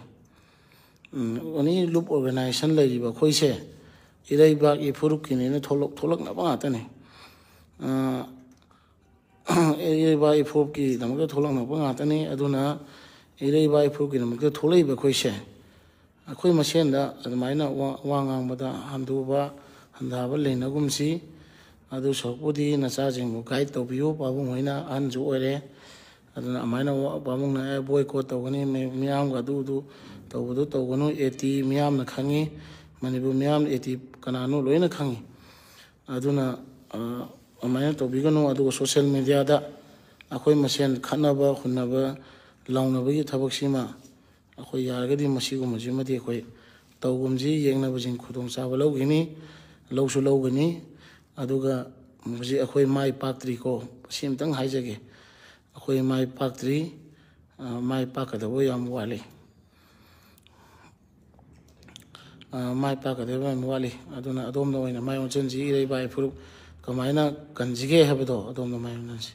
ꯎꯝ, ꯑꯦꯅꯤ ꯂꯨꯞ ꯑꯣꯔꯒꯅꯥꯏꯖꯦꯁꯟ ꯂꯩꯔꯤꯕ ꯑꯩꯈꯣꯏꯁꯦ ꯏꯔꯩꯕꯥꯛ ꯏꯐꯨꯔꯨꯞꯀꯤꯅꯦꯅ ꯊꯣꯛꯂꯛ-, ꯊꯣꯛꯂꯛꯅꯕ ꯉꯥꯛꯇꯅꯤ꯫ ꯑ, ꯏꯔꯩꯕꯥꯛ ꯏꯐꯨꯔꯨꯞꯀꯤꯗꯃꯛꯇ ꯊꯣꯛꯂꯛꯅꯕ ꯉꯥꯛꯇꯅꯤ꯫ ꯑꯗꯨꯅ ꯏꯔꯩꯕꯥꯛ ꯏꯐꯨꯔꯨꯞꯀꯤꯗꯃꯛꯇ ꯊꯣꯛꯂꯛꯏꯕ ꯑꯩꯈꯣꯏꯁꯦ, ꯑꯩꯈꯣꯏ ꯃꯁꯦꯟꯗ ꯑꯗꯨꯃꯥꯏꯅ ꯋꯥ, ꯋꯥ ꯉꯥꯡꯕꯗ ꯍꯟꯗꯨꯕ ꯍꯟꯊꯕ ꯂꯩꯅꯒꯨꯝꯁꯤ꯫ ꯑꯗꯨ ꯁꯔꯨꯛꯄꯨꯗꯤ ꯅꯆꯥꯁꯤꯡꯕꯨ ꯒꯥꯏꯗ ꯇꯧꯕꯤꯌꯨ꯫ ꯄꯥꯕꯨꯡ ꯍꯣꯏꯅ ꯑꯍꯟꯁꯨ ꯑꯣꯏꯔꯦ, ꯑꯗꯨꯅ ꯑꯗꯨꯃꯥꯏꯅ ꯋꯥ-, ꯄꯥꯕꯨꯡꯅ, "ꯑꯦ, boycott ꯇꯧꯒꯅꯤ, ꯃꯤ-, ꯃꯤꯌꯥꯝꯒ ꯑꯗꯨ, ꯑꯗꯨ ꯇꯧꯕꯗꯨ ꯇꯧꯒꯅꯨ, ꯑꯦ ꯇꯤ ꯃꯤꯌꯥꯝꯅ ꯈꯪꯉꯤ, ꯃꯅꯤꯄꯨꯔ ꯃꯤꯌꯥꯝ ꯑꯦ ꯇꯤ ꯀꯅꯥꯅꯣ ꯂꯣꯏꯅ ꯈꯪꯉꯤ"꯫ ꯑꯗꯨꯅ, ꯑ, ꯑꯗꯨꯃꯥꯏꯅ ꯇꯧꯕꯤꯒꯅꯨ꯫ ꯑꯗꯨꯒ social media ꯗ ꯑꯩꯈꯣꯏ ꯃꯁꯦꯟ ꯈꯠꯅꯕ, ꯍꯨꯟꯅꯕ, ꯂꯥꯎꯅꯕꯒꯤ ꯊꯕꯛꯁꯤꯃ ꯑꯩꯈꯣꯏ ꯌꯥꯔꯒꯗꯤ ꯃꯁꯤꯒꯨꯝꯕꯁꯤꯃꯗꯤ ꯑꯩꯈꯣꯏ ꯇꯧꯒꯨꯝꯁꯤ꯫ ꯌꯦꯡꯅꯕꯁꯤꯡ ꯈꯨꯗꯣꯡꯆꯥꯕ ꯂꯧꯒꯅꯤ, ꯂꯧꯁꯨ ꯂꯧꯒꯅꯤ꯫ ꯑꯗꯨꯒ ꯍꯧꯖꯤꯛ ꯑꯩꯈꯣꯏ ꯃꯥꯏ ꯄꯥꯛꯇ꯭ꯔꯤꯀꯣ, ꯁꯤ ꯑꯝꯇꯪ ꯍꯥꯏꯖꯒꯦ꯫ ꯑꯩꯈꯣꯏ ꯃꯥꯏ ꯄꯥꯛꯇ꯭ꯔꯤ, ꯑ, ꯃꯥꯏ ꯄꯥꯛꯀꯗꯕ ꯌꯥꯝ ꯋꯥꯠꯂꯤ꯫ ꯑ, ꯃꯥꯏ ꯄꯥꯛꯀꯗꯕ ꯌꯥꯝ ꯋꯥꯠꯂꯤ꯫ ꯑꯗꯨꯅ ꯑꯗꯣꯝꯗ ꯑꯣꯏꯅ ꯃꯥꯏ ꯑꯣꯟꯁꯤꯟꯁꯤ꯫ ꯏꯔꯩ ꯏꯄꯥꯛ ꯏꯄꯨꯔꯨꯞ ꯀꯃꯥꯏꯅ ꯀꯟꯁꯤꯒꯦ ꯍꯥꯏꯕꯗꯣ ꯑꯗꯣꯝꯗ ꯃꯥꯏ ꯑꯣꯟꯁꯤꯟꯁꯤ꯫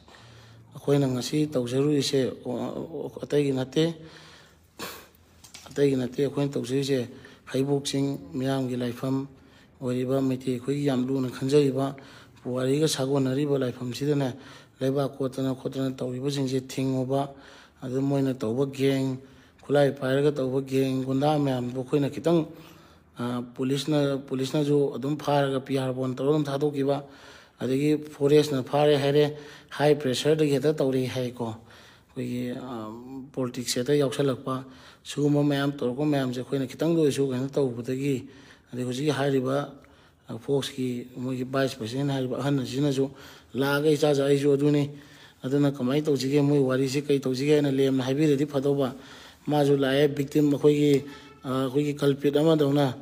ꯑꯩꯈꯣꯏꯅ ꯉꯁꯤ ꯇꯧꯖꯔꯨꯔꯤꯁꯦ, ꯑ, ꯑ, ꯑꯇꯩꯒꯤ ꯅꯠꯇꯦ꯫ ꯑꯇꯩꯒꯤ ꯅꯠꯇꯦ꯫ ꯑꯩꯈꯣꯏꯅ ꯇꯧꯖꯔꯤꯁꯦ ꯍꯩꯕꯣꯛ ꯆꯤꯡ ꯃꯤꯌꯥꯝꯒꯤ ꯂꯥꯏꯐꯝ ꯑꯣꯏꯔꯤꯕ, ꯃꯩꯇꯩ ꯑꯩꯈꯣꯏꯒꯤ ꯌꯥꯝ ꯂꯨꯅ ꯈꯟꯖꯔꯤꯕ ꯄꯨꯋꯥꯔꯤꯒ ꯁꯥꯒꯣꯟꯅꯔꯤꯕ ꯂꯥꯏꯐꯝꯁꯤꯗꯅꯦ, ꯂꯩꯕꯥꯛ ꯀꯣꯠꯇꯅ ꯈꯣꯠꯇꯅ ꯇꯧꯔꯤꯕꯁꯤꯡꯁꯦ ꯊꯤꯡꯉꯨꯕ, ꯑꯗꯨ ꯃꯣꯏꯅ ꯇꯧꯕ gang, ꯈꯨꯠꯂꯥꯏ ꯄꯥꯏꯔꯒ ꯇꯧꯕ gang, ꯒꯨꯟꯗꯥ ꯃꯌꯥꯝꯗꯣ ꯑꯩꯈꯣꯏꯅ ꯈꯤꯇꯪ, ꯑ, ꯄꯨꯂꯤꯁꯅ, ꯄꯨꯂꯤꯁꯅꯁꯨ ꯑꯗꯨꯝ ꯐꯥꯔꯒ P R bond ꯇꯧꯔꯒ ꯑꯗꯨꯝ ꯊꯥꯗꯣꯛꯈꯤꯕ, ꯑꯗꯒꯤ forest ꯅ ꯐꯥꯔꯦ ꯍꯥꯏꯔꯦ, high pressure ꯗꯒꯤ ꯍꯦꯛꯇ ꯇꯧꯔꯛꯏ ꯍꯥꯏꯀꯣ꯫ ꯑꯩꯈꯣꯏꯒꯤ, ꯑ, politics ꯍꯦꯛꯇ ꯌꯥꯎꯁꯜꯂꯛꯄ, ꯁꯤꯒꯨꯝꯕ ꯃꯌꯥꯝ ꯇꯧꯔꯛꯄ ꯃꯌꯥꯝꯁꯦ ꯑꯩꯈꯣꯏꯅ ꯈꯤꯇꯪꯗ ꯑꯣꯏꯔꯁꯨ ꯀꯩꯅꯣ ꯇꯧꯕꯗꯒꯤ, ꯑꯗꯩ ꯍꯧꯖꯤꯛꯀꯤ ꯍꯥꯏꯔꯤꯕ, ꯑ, ꯐꯣꯛꯁꯀꯤ ꯃꯣꯏꯒꯤ vice president ꯍꯥꯏꯔꯤꯕ ꯑꯍꯟ ꯑꯁꯤꯅꯁꯨ ꯂꯥꯛꯑꯒ, "ꯏꯆꯥꯁꯦ, ꯑꯩꯁꯨ ꯑꯗꯨꯅꯤ, ꯑꯗꯨꯅ ꯀꯃꯥꯏꯅ ꯇꯧꯁꯤꯒꯦ, ꯃꯣꯏ ꯋꯥꯔꯤꯁꯦ ꯀꯩ ꯇꯧꯁꯤꯒꯦ?" ꯍꯥꯏꯅ ꯂꯦꯝꯅ ꯍꯥꯏꯕꯤꯔꯗꯤ ꯐꯗꯧꯕ꯫ ꯃꯥꯁꯨ ꯂꯥꯛꯑꯦ, victim, ꯑꯩꯈꯣꯏꯒꯤ, ꯑ, ꯑꯩꯈꯣꯏꯒꯤ culprit ꯑꯃꯗꯧꯅ,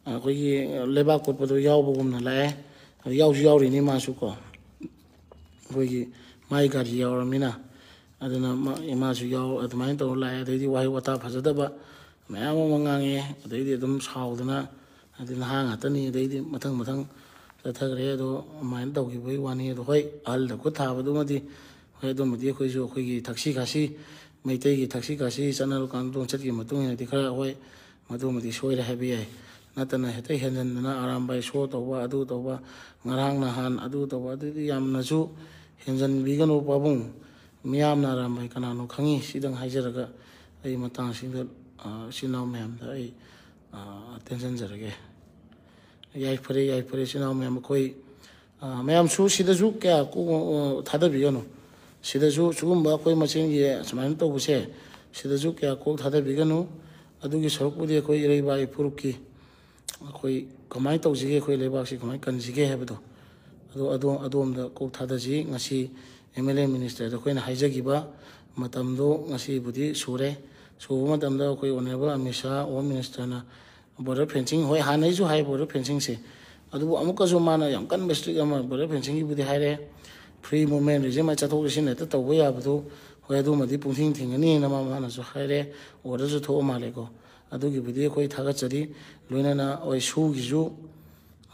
ꯑ, ꯑꯩꯈꯣꯏꯒꯤ ꯂꯩꯕꯥꯛ ꯀꯣꯠꯄꯗꯣ ꯌꯥꯎꯕꯒꯨꯝꯅ ꯂꯥꯛꯑꯦ꯫ ꯑꯗꯨ ꯌꯥꯎꯁꯨ ꯌꯥꯎꯔꯤꯅꯤ ꯃꯥꯁꯨ ꯀꯣ, ꯑꯩꯈꯣꯏꯒꯤ ꯃꯥꯏ ꯒꯥꯔꯤ ꯌꯥꯎꯔꯃꯤꯅ꯫ ꯑꯗꯨꯅ ꯃꯥ, ꯏꯃꯥꯁꯨ ꯌꯥꯎ-, ꯑꯗꯨꯃꯥꯏꯅ ꯇꯧꯔ ꯂꯥꯛꯑꯦ꯫ ꯑꯗꯩꯗꯤ ꯋꯥꯍꯩ ꯋꯥꯇꯥ ꯐꯖꯗꯕ ꯃꯌꯥꯝ ꯑꯃ ꯉꯥꯡꯉꯛꯑꯦ꯫ ꯑꯗꯩꯗꯤ ꯑꯗꯨꯝ ꯁꯥꯎꯗꯅ, ꯑꯗꯩ ꯅꯍꯥ ꯉꯥꯛꯇꯅꯤ, ꯑꯗꯩꯗꯤ ꯃꯊꯪ ꯃꯊꯪ ꯆꯠꯊꯈ꯭ꯔꯦ꯫ ꯑꯗꯣ ꯑꯗꯨꯃꯥꯏꯅ ꯇꯧꯈꯤꯕꯒꯤ ꯋꯥꯅꯤ꯫ ꯑꯗꯣ ꯍꯣꯏ, ꯑꯍꯜꯗ ꯈꯨꯠ ꯊꯥꯕꯗꯨꯃꯗꯤ, ꯍꯣꯏ, ꯑꯗꯨꯃꯗꯤ ꯑꯩꯈꯣꯏꯁꯨ ꯑꯩꯈꯣꯏꯒꯤ ꯊꯛꯁꯤ ꯈꯥꯁꯤ, ꯃꯩꯇꯩꯒꯤ ꯊꯛꯁꯤ ꯈꯥꯁꯤ ꯆꯠꯅ ꯀꯥꯡ ꯂꯣꯟꯆꯠꯀꯤ ꯃꯇꯨꯡ ꯏꯟꯅꯗꯤ ꯈꯔ, ꯍꯣꯏ, ꯃꯗꯨꯃꯗꯤ ꯁꯣꯏꯔꯦ ꯍꯥꯏꯕ ꯌꯥꯏ꯫ ꯅꯠꯇꯅ ꯍꯦꯛꯇ ꯍꯦꯟꯖꯟꯗꯅ ꯑꯔꯥꯝꯕꯥꯏ show ꯇꯧꯕ, ꯑꯗꯨ ꯇꯧꯕ, ꯉꯔꯥꯡ ꯅꯍꯥꯟ ꯑꯗꯨ ꯇꯧꯕ, ꯑꯗꯨꯗꯤ ꯌꯥꯝꯅꯁꯨ ꯍꯦꯟꯖꯟꯕꯤꯒꯅꯨ ꯄꯥꯕꯨꯡ꯫ ꯃꯤꯌꯥꯝꯅ ꯑꯔꯥꯝꯕꯥꯏ ꯀꯅꯥꯅꯣ ꯈꯪꯉꯤ꯫ ꯁꯤꯗꯪ ꯍꯥꯏꯖꯔꯒ ꯑꯩ ꯃꯇꯥꯡꯁꯤꯗ, ꯑ, ꯏꯆꯤꯟ ꯏꯅꯥꯎ ꯃꯌꯥꯝꯗ ꯑꯩ, ꯑ, ꯇꯦꯟꯁꯤꯟꯖꯔꯒꯦ꯫ ꯌꯥꯏꯐꯔꯦ, ꯌꯥꯏꯐꯔꯦ, ꯏꯆꯤꯟ ꯏꯅꯥꯎ ꯃꯌꯥꯝ꯫ ꯑꯩꯈꯣꯏ, ꯑ, ꯃꯌꯥꯝꯁꯨ ꯁꯤꯗꯁꯨ ꯀꯌꯥ ꯀꯣꯛ, ꯑ, ꯊꯥꯗꯕꯤꯒꯅꯨ꯫ ꯁꯤꯗꯁꯨ ꯁꯤꯒꯨꯝꯕ ꯑꯩꯈꯣꯏ ꯃꯁꯦꯟꯒꯤ ꯁꯨꯃꯥꯏꯅ ꯇꯧꯕꯁꯦ, ꯁꯤꯗꯁꯨ ꯀꯌꯥ ꯀꯣꯛ ꯊꯥꯗꯕꯤꯒꯅꯨ꯫ ꯑꯗꯨꯒꯤ ꯁꯔꯨꯛꯄꯨꯗꯤ ꯑꯩꯈꯣꯏ ꯏꯔꯩꯕꯥꯛ ꯏꯐꯨꯔꯨꯞꯀꯤ ꯑꯩꯈꯣꯏ ꯀꯃꯥꯏꯅ ꯇꯧꯁꯤꯒꯦ, ꯑꯩꯈꯣꯏ ꯂꯩꯕꯥꯛꯁꯤ ꯀꯃꯥꯏꯅ ꯀꯟꯁꯤꯒꯦ ꯍꯥꯏꯕꯗꯣ, ꯑꯗꯣ ꯑꯗꯣꯝ ꯑꯗꯣꯝꯗ ꯀꯣꯛ ꯊꯥꯗꯁꯤ꯫ ꯉꯁꯤ ꯑꯦꯝ ꯑꯦꯜ ꯑꯦ ꯃꯤꯅꯤꯁꯇꯔꯗ ꯑꯩꯈꯣꯏꯅ ꯍꯥꯏꯖꯈꯤꯕ ꯃꯇꯝꯗꯣ ꯉꯁꯤꯕꯨꯗꯤ ꯁꯨꯔꯦ꯫ ꯁꯨꯕ ꯃꯇꯝꯗ ꯑꯩꯈꯣꯏ ꯑꯣꯅꯔꯦꯕꯜ ꯑꯃꯤꯠ ꯁꯥꯍ ꯍꯣꯝ ꯃꯤꯅꯤꯁꯇꯔꯅ ꯕꯣꯔꯗꯔ ꯐꯦꯟꯁꯤꯡ, ꯍꯣꯏ, ꯍꯥꯟꯅꯩꯁꯨ ꯍꯥꯏ ꯕꯣꯔꯗꯔ ꯐꯦꯟꯁꯤꯡꯁꯦ, ꯑꯗꯨꯕꯨ ꯑꯃꯨꯛꯀꯁꯨ ꯃꯥꯅ ꯌꯥꯝ ꯀꯟꯕ ꯏꯁꯇ꯭ꯔꯤꯛ ꯑꯃ ꯕꯣꯔꯗꯔ ꯐꯦꯟꯁꯤꯡꯒꯤꯕꯨꯗꯤ ꯍꯥꯏꯔꯦ꯫ ꯐ꯭ꯔꯤ ꯃꯨꯞꯃꯦꯟ ꯔꯤꯖꯤꯝ ꯍꯥꯏ, ꯆꯠꯊꯣꯛ ꯆꯠꯁꯤꯟ ꯍꯦꯛꯇ ꯇꯧꯕ ꯌꯥꯕꯗꯨ, ꯍꯣꯏ, ꯑꯗꯨꯃꯗꯤ ꯄꯨꯡꯊꯤꯡ ꯊꯤꯡꯒꯅꯤꯅ ꯃꯥ, ꯃꯥꯅꯁꯨ ꯍꯥꯏꯔꯦ꯫ ꯑꯣꯔꯗꯔꯁꯨ ꯊꯣꯛꯑ ꯃꯥꯜꯂꯦꯀꯣ꯫ ꯑꯗꯨꯒꯤꯕꯨꯗꯤ ꯑꯩꯈꯣꯏ ꯊꯥꯒꯠꯆꯔꯤ꯫ ꯂꯣꯏꯅꯅ ꯑꯩꯈꯣꯏ ꯁꯨꯒꯤꯁꯨ,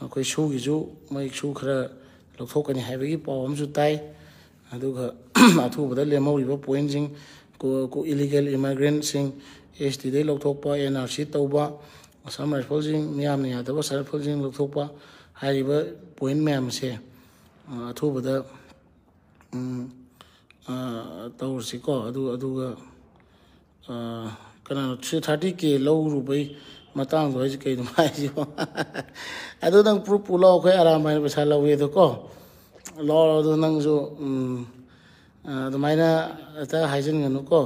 ꯑꯩꯈꯣꯏ ꯁꯨꯒꯤꯁꯨ ꯃꯣꯏ ꯁꯨ ꯈꯔ ꯂꯧꯊꯣꯛꯀꯅꯤ ꯍꯥꯏꯕꯒꯤ ꯄꯥꯎ ꯑꯃꯁꯨ ꯇꯥꯏ꯫ ꯑꯗꯨꯒ ꯑꯊꯨꯕꯗ ꯂꯦꯝꯍꯧꯔꯤꯕ ꯄꯣꯏꯟꯁꯤꯡ, ꯀꯣ-, ꯀꯣ-, ꯏꯂꯤꯒꯦꯜ ꯏꯃꯥꯏꯒ꯭ꯔꯦꯟꯁꯤꯡ, ꯑꯦꯁ ꯇꯤꯗꯩ ꯂꯧꯊꯣꯛꯄ, ꯑꯦꯟ ꯑꯥꯔ ꯁꯤ ꯇꯧꯕ, ꯑꯁꯥꯝ ꯔꯥꯏꯐꯜꯁꯤꯡ, ꯃꯤꯌꯥꯝꯅ ꯌꯥꯗꯕ ꯑꯁꯥꯝ ꯔꯥꯏꯐꯜꯁꯤꯡ ꯂꯧꯊꯣꯛꯄ, ꯍꯥꯏꯔꯤꯕ ꯄꯣꯏꯟ ꯃꯌꯥꯝꯁꯦ, ꯑ, ꯑꯊꯨꯕꯗ, ꯎꯝ, ꯑ, ꯇꯧꯔꯁꯤꯀꯣ꯫ ꯑꯗꯨ, ꯑꯗꯨꯒ, ꯑ, ꯀꯅꯥꯅꯣ ꯊ꯭ꯔꯤ ꯊꯥꯔꯇꯤ ꯀꯦ ꯂꯧꯔꯨꯕꯩ ꯃꯇꯥꯡꯗꯣ ꯍꯥꯏꯁꯦ ꯀꯩꯅꯣ ꯍꯥꯏꯁꯤꯕꯣ? ꯑꯗꯨ ꯅꯪ ꯄ꯭ꯔꯨꯞ ꯄꯨ ꯂꯥꯛꯑꯣ, ꯑꯩꯈꯣꯏ ꯑꯔꯥꯝ ꯍꯥꯏꯅ ꯄꯩꯁꯥ ꯂꯧꯋꯦ ꯑꯗꯣ ꯀꯣ꯫ ꯂꯥꯛꯑꯣ, ꯑꯗꯨ ꯅꯪꯁꯨ, ꯎꯝ, ꯑ, ꯑꯗꯨꯃꯥꯏꯅ ꯍꯦꯛꯇ ꯍꯥꯏꯖꯤꯟꯒꯅꯨꯀꯣ꯫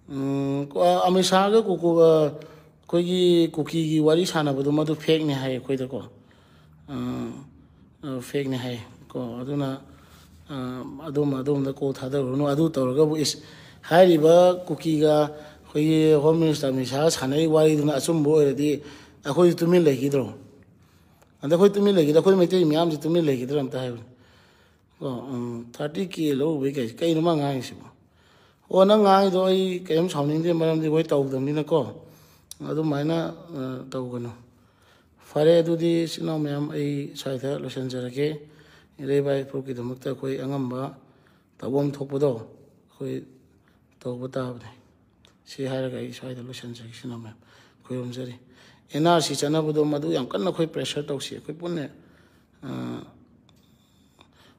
ꯎꯝ, ꯀꯣ-, ꯑꯃꯤꯠ ꯁꯥꯍꯒ ꯀꯨꯀꯨ-, ꯑ, ꯑꯩꯈꯣꯏꯒꯤ ꯀꯨꯀꯤꯒꯤ ꯋꯥꯔꯤ ꯁꯥꯟꯅꯕꯗꯣ ꯃꯗꯨ ꯐꯦꯛꯅꯤ ꯍꯥꯏ ꯑꯩꯈꯣꯏꯗꯀꯣ꯫ ꯑ, ꯑ, ꯐꯦꯛꯅꯤ ꯍꯥꯏ ꯀꯣ꯫ ꯑꯗꯨꯅ, ꯑ, ꯑꯗꯨꯝ, ꯑꯗꯣꯝꯗ ꯀꯣꯛ ꯊꯥꯗꯔꯨꯔꯅꯨ꯫ ꯑꯗꯨ ꯇꯧꯔꯒꯕꯨ, ꯏꯁ, ꯍꯥꯏꯔꯤꯕ ꯀꯨꯀꯤꯒ ꯑꯩꯈꯣꯏꯒꯤ ꯍꯣꯝ ꯃꯤꯅꯤꯁꯇꯔ ꯑꯃꯤꯠ ꯁꯥꯍꯒ ꯁꯥꯟꯅꯔꯤꯕ ꯋꯥꯔꯤꯗꯨꯅ ꯑꯆꯨꯝꯕ ꯑꯣꯏꯔꯗꯤ ꯑꯩꯈꯣꯏꯁꯨ ꯇꯨꯃꯤꯟ ꯂꯩꯈꯤꯗ꯭ꯔꯣ? ꯑꯗ ꯑꯩꯈꯣꯏ ꯇꯨꯃꯤꯟ ꯂꯩꯈꯤꯗ꯭ꯔꯥ? ꯑꯩꯈꯣꯏ ꯃꯩꯇꯩ ꯃꯌꯥꯝꯁꯦ ꯇꯨꯃꯤꯟ ꯂꯩꯈꯤꯗ꯭ꯔꯥ ꯑꯝꯇ ꯍꯥꯏꯕꯅꯤ꯫ ꯀꯣ, ꯎꯝ, ꯊꯥꯔꯇꯤ ꯀꯦ ꯂꯧꯔꯨꯕꯩ ꯀꯩ-, ꯀꯩꯅꯣ ꯃꯥ ꯉꯥꯡꯉꯤꯁꯤꯕꯣ? ꯑꯣ, ꯅꯪ ꯉꯥꯡꯉꯤꯗꯣ ꯑꯩ ꯀꯔꯤꯝ ꯁꯥꯎꯅꯤꯡꯗꯦ, ꯃꯔꯝꯗꯤ ꯑꯩꯈꯣꯏ ꯇꯧꯗꯕꯅꯤꯅꯀꯣ꯫ ꯑꯗꯨꯃꯥꯏꯅ, ꯑ, ꯇꯧꯒꯅꯨ꯫ ꯐꯔꯦ, ꯑꯗꯨꯗꯤ ꯏꯆꯤꯟ ꯏꯅꯥꯎ ꯃꯌꯥꯝ, ꯑꯩ ꯁ꯭ꯋꯥꯏꯗ ꯂꯣꯏꯁꯤꯟꯖꯔꯒꯦ꯫ ꯏꯔꯩꯕꯥꯛ ꯏꯐꯨꯔꯨꯞꯀꯤꯗꯃꯛꯇ ꯑꯩꯈꯣꯏ ꯑꯉꯝꯕ ꯇꯧꯐꯝ ꯊꯣꯛꯄꯗꯣ ꯑꯩꯈꯣꯏ ꯇꯧꯕ ꯇꯥꯕꯅꯤ꯫ ꯁꯤ ꯍꯥꯏꯔꯒ ꯑꯩ ꯁ꯭ꯋꯥꯏꯗ ꯂꯣꯏꯁꯤꯟꯖꯔꯒꯦ, ꯏꯆꯤꯟ ꯏꯅꯥꯎ ꯃꯌꯥꯝ꯫ ꯈꯨꯔꯨꯝꯖꯔꯤ꯫ ꯑꯦꯟ ꯑꯥꯔ ꯁꯤ ꯆꯠꯅꯕꯗꯣ ꯃꯗꯨ ꯌꯥꯝ ꯀꯟꯅ ꯑꯩꯈꯣꯏ ꯄ꯭ꯔꯦꯁꯔ ꯇꯧꯁꯤ, ꯑꯩꯈꯣꯏ ꯄꯨꯟꯅ꯫ ꯑ,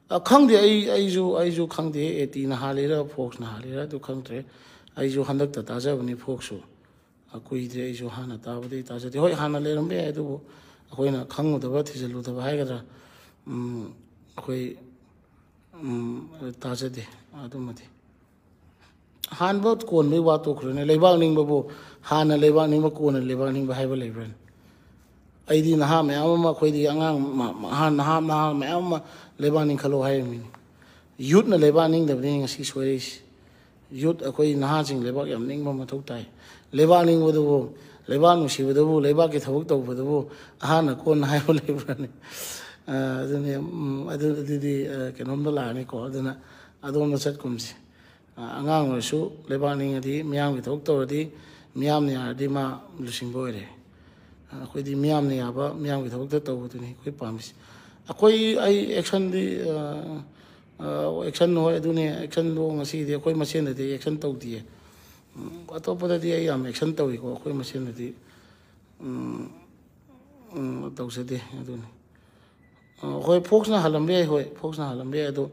ꯑ, ꯈꯪꯗꯦ, ꯑꯩ, ꯑꯩꯁꯨ, ꯑꯩꯁꯨ ꯈꯪꯗꯦ, ꯑꯦ ꯇꯤꯅ ꯍꯥꯜꯂꯤꯔꯥ, ꯐꯣꯛꯁꯅ ꯍꯥꯜꯂꯤꯔꯥ, ꯑꯗꯨ ꯈꯪꯗ꯭ꯔꯦ꯫ ꯑꯩꯁꯨ ꯍꯟꯗꯛꯇ ꯇꯥꯖꯕꯅꯤ ꯐꯣꯛꯁꯁꯨ꯫ ꯑ, ꯀꯨꯏꯗ꯭ꯔꯦ, ꯑꯩꯁꯨ ꯍꯥꯟꯅ ꯇꯥꯕꯗꯤ ꯇꯥꯖꯗꯦ꯫ ꯍꯣꯏ, ꯍꯥꯟꯅ ꯂꯩꯔꯝꯕ ꯌꯥꯏ, ꯑꯗꯨꯕꯨ ꯑꯩꯈꯣꯏꯅ ꯈꯪꯉꯨꯗꯕ, ꯊꯤꯖꯤꯜꯂꯨꯗꯕ ꯍꯥꯏꯒꯗ꯭ꯔꯥ, ꯎꯝ, ꯑꯩꯈꯣꯏ ꯎꯝ, ꯇꯥꯖꯗꯦ ꯑꯗꯨꯃꯗꯤ꯫ ꯍꯥꯟꯕ ꯀꯣꯟꯕꯩ ꯋꯥ ꯇꯣꯛꯈ꯭ꯔꯣꯅꯦ꯫ ꯂꯩꯕꯥꯛ ꯅꯤꯡꯕꯕꯨ ꯍꯥꯟꯅ ꯂꯩꯕꯥꯛ ꯅꯤꯡꯕ, ꯀꯣꯟꯅ ꯂꯩꯕꯥꯛ ꯅꯤꯡꯕ ꯍꯥꯏꯕ ꯂꯩꯕ꯭ꯔꯥꯅꯦ? ꯑꯩꯗꯤ ꯅꯍꯥ ꯃꯌꯥꯝ ꯑꯃ, ꯑꯩꯈꯣꯏꯗꯤ ꯑꯉꯥꯡ ꯃ-, ꯃ-, ꯅꯍꯥ, ꯅꯍꯥ ꯃꯌꯥꯝ ꯑꯃ ꯂꯩꯕꯥꯛ ꯅꯤꯡꯈꯠꯂꯣ ꯍꯥꯏꯔꯝꯃꯤꯅꯤ꯫ ꯌꯨꯠꯅ ꯂꯩꯕꯥꯛ ꯅꯤꯡꯗꯕꯅꯤ ꯉꯁꯤ ꯁꯣꯏꯔꯛꯏꯁꯤ꯫ ꯌꯨꯠ, ꯑꯩꯈꯣꯏ ꯅꯍꯥꯁꯤꯡ ꯂꯩꯕꯥꯛ ꯌꯥꯝ ꯅꯤꯡꯕ ꯃꯊꯧ ꯇꯥꯏ꯫ ꯂꯩꯕꯥꯛ ꯅꯤꯡꯕꯗꯨꯕꯨ, ꯂꯩꯕꯥꯛ ꯅꯨꯡꯁꯤꯕꯗꯨꯕꯨ, ꯂꯩꯕꯥꯛꯀꯤ ꯊꯕꯛ ꯇꯧꯕꯗꯨꯕꯨ ꯑꯍꯥꯟꯅ ꯀꯣꯟꯅ ꯍꯥꯏꯕ ꯂꯩꯕ꯭ꯔꯥꯅꯦ? ꯑ, ꯑꯗꯨꯅꯦ, ꯎꯝ, ꯑꯗꯨ, ꯑꯗꯨꯗꯤ, ꯑ, ꯀꯩꯅꯣꯝꯗ ꯂꯥꯛꯑꯅꯤꯀꯣ꯫ ꯑꯗꯨꯅ ꯑꯗꯣꯝꯗ ꯆꯠꯀꯨꯝꯁꯤ꯫ ꯑ, ꯑꯉꯥꯡ ꯑꯣꯏꯔꯁꯨ ꯂꯩꯕꯥꯛ ꯅꯤꯡꯉꯗꯤ, ꯃꯤꯌꯥꯝꯒꯤ ꯊꯕꯛ ꯇꯧꯔꯗꯤ, ꯃꯤꯌꯥꯝꯅ ꯌꯥꯔꯗꯤ ꯃꯥ ꯂꯨꯆꯤꯡꯕ ꯑꯣꯏꯔꯦ꯫ ꯑ, ꯑꯩꯈꯣꯏꯗꯤ ꯃꯤꯌꯥꯝꯅ ꯌꯥꯕ, ꯃꯤꯌꯥꯝꯒꯤ ꯊꯕꯛꯇ ꯇꯧꯕꯗꯨꯅꯤ ꯑꯩꯈꯣꯏ ꯄꯥꯝꯃꯤꯁꯤ꯫ ꯑꯩꯈꯣꯏ, ꯑꯩ action ꯗꯤ, ꯑ, ꯑ, action ꯍꯣꯏ, ꯑꯗꯨꯅꯦ, action ꯗꯣ ꯉꯁꯤꯗꯤ ꯑꯩꯈꯣꯏ ꯃꯁꯦꯟꯗꯗꯤ action ꯇꯧꯗꯤꯌꯦ꯫ ꯎꯝ, ꯑꯇꯣꯞꯄꯗꯗꯤ ꯑꯩ ꯌꯥꯝ action ꯇꯧꯏꯀꯣ, ꯑꯩꯈꯣꯏ ꯃꯁꯦꯟꯗꯗꯤ, ꯎꯝ, ꯎꯝ, ꯇꯧꯖꯗꯦ꯫ ꯑꯗꯨꯅꯤ꯫ ꯑ, ꯍꯣꯏ, Fox ꯅ ꯍꯥꯜꯂꯝꯕ ꯌꯥꯏ, ꯍꯣꯏ, Fox ꯅ ꯍꯥꯜꯂꯝꯕ ꯌꯥꯏ, ꯑꯗꯣ